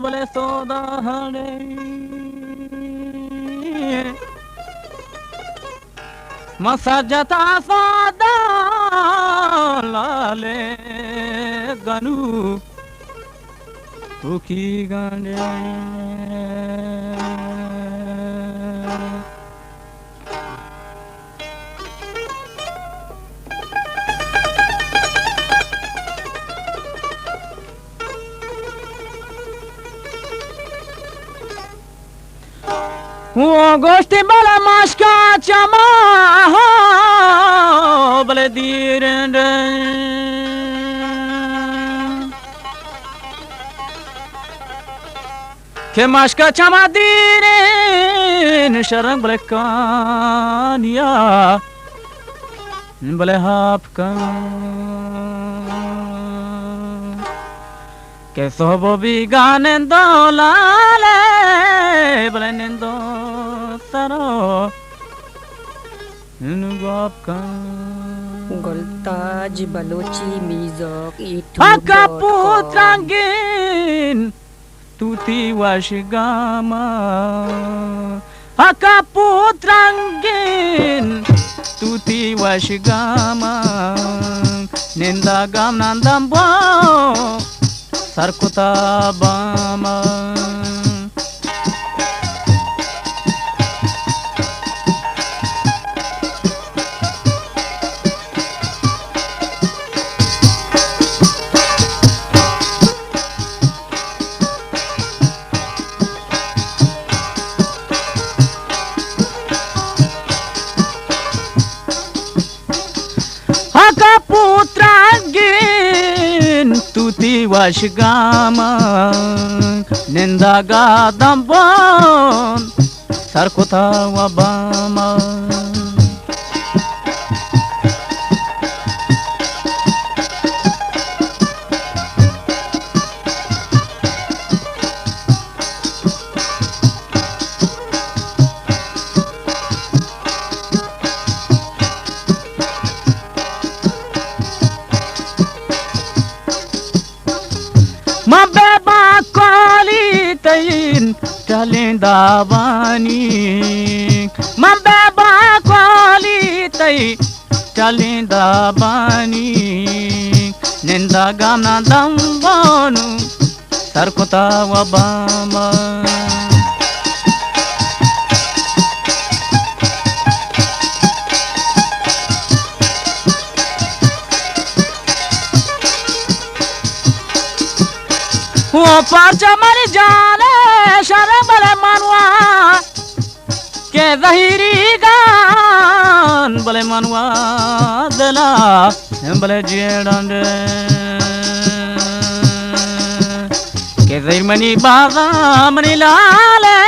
بلے سودا ہڑے۔ من سجتا سودا لالے گنو تو کی گنڈے۔ او گوشتی بلے مشکا چما، بلے دیرین کہ مشکا چما دیرین شرنگ بلے کانیا بلے ہاپ کن کہ صحب بیگا نندو لالے بلے نندو سرو نگواب کن۔ گلتاج Balochi music YouTube dot com. ہکا پوت رنگین توتی وش گاما، ہکا پوت رنگین توتی وش گاما، نندا گام نندم با سر کتا باما۔ ہکا پوت رنگین توتی وش گاما، نندا گا دمبان سر کتا و باما۔ من بہ باں کالی تئی ٹلیں دابانی، من بہ باں کالی تئی ٹلیں دابانی، نندا گامنا دمبانو سر کتا و باما۔ وہ پرچہ منی جان شر بلے منوا کہ زہیری گان بلے منوا دلا بلے جیڑانڈ کہ زہیر منی بازا منی لالے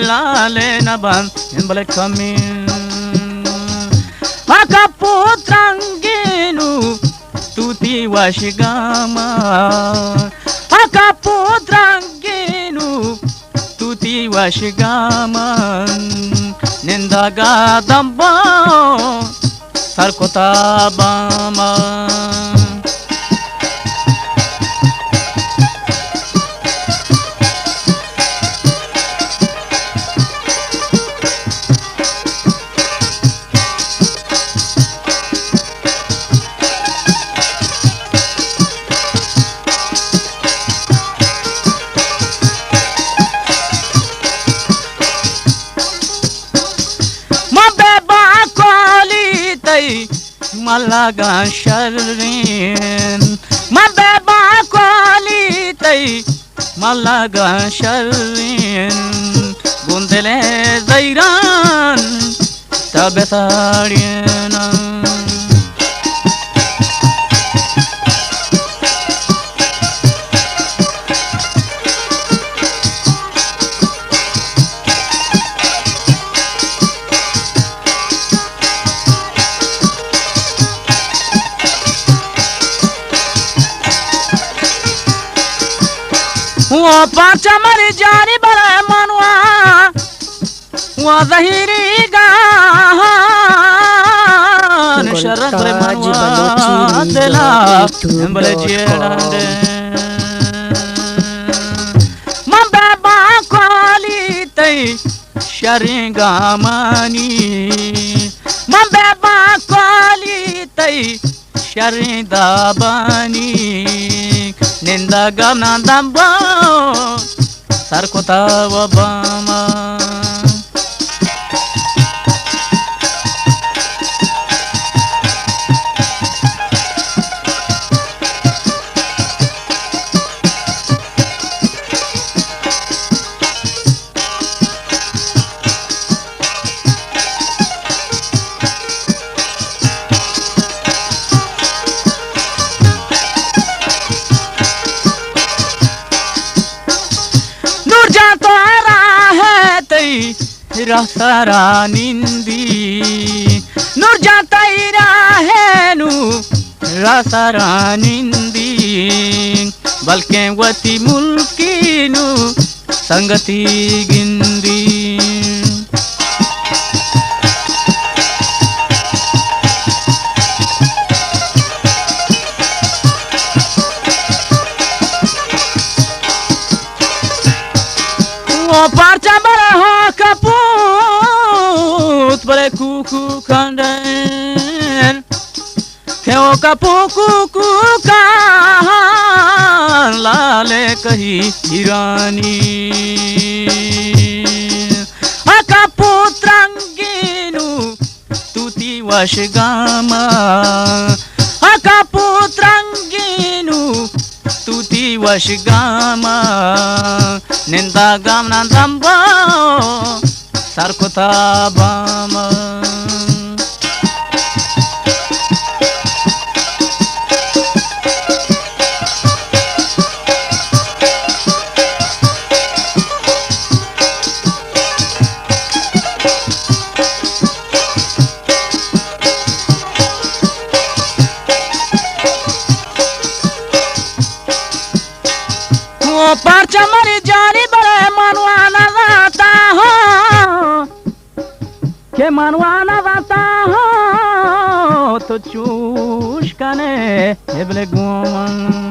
لالے نبان بلے کمی ہکا پوت رنگینو توتی وش گاما، ہکا پوت رنگینو توتی وش گاما، نندا گا دمبا سر کتا باما۔ من بہ باں کالی تئی ملگاں شرین، من بہ باں کالی تئی ملگاں شرین، گوں دل ءِ زہیران تب ساڑین۔ وہ پرچہ منی جانی بلے منوا وہ زہیری گان شرک بلے منوا دلا بلے جیڑانڈے۔ شریں گامانی، من بہ باں کالی تئی شریں دابانی، نندگا ناں دمباں سر کتا و باما۔ نور جان تو راہ تئی راہ سرا نندی، نور جان تئی راہ نو راہ سرا نندی، بلکیں وتی ملکی نو سنگتی گندی۔ او پرچا برا کپوت برے کوکو کھنڈن۔ کہ او کپو کوکو کان لال کہی ایرانی۔ آ کپو ترنگینو توتی وش گاما۔ آ کپو ترنگینو توتی وش گاما۔ نندا گام نندم با سر کتا بام۔ او پرچا مری جانی بلے من وا نہ زانتا ہوں، کہ من وا نہ زانتا ہوں، تو چوش کنے ہبل گوں من۔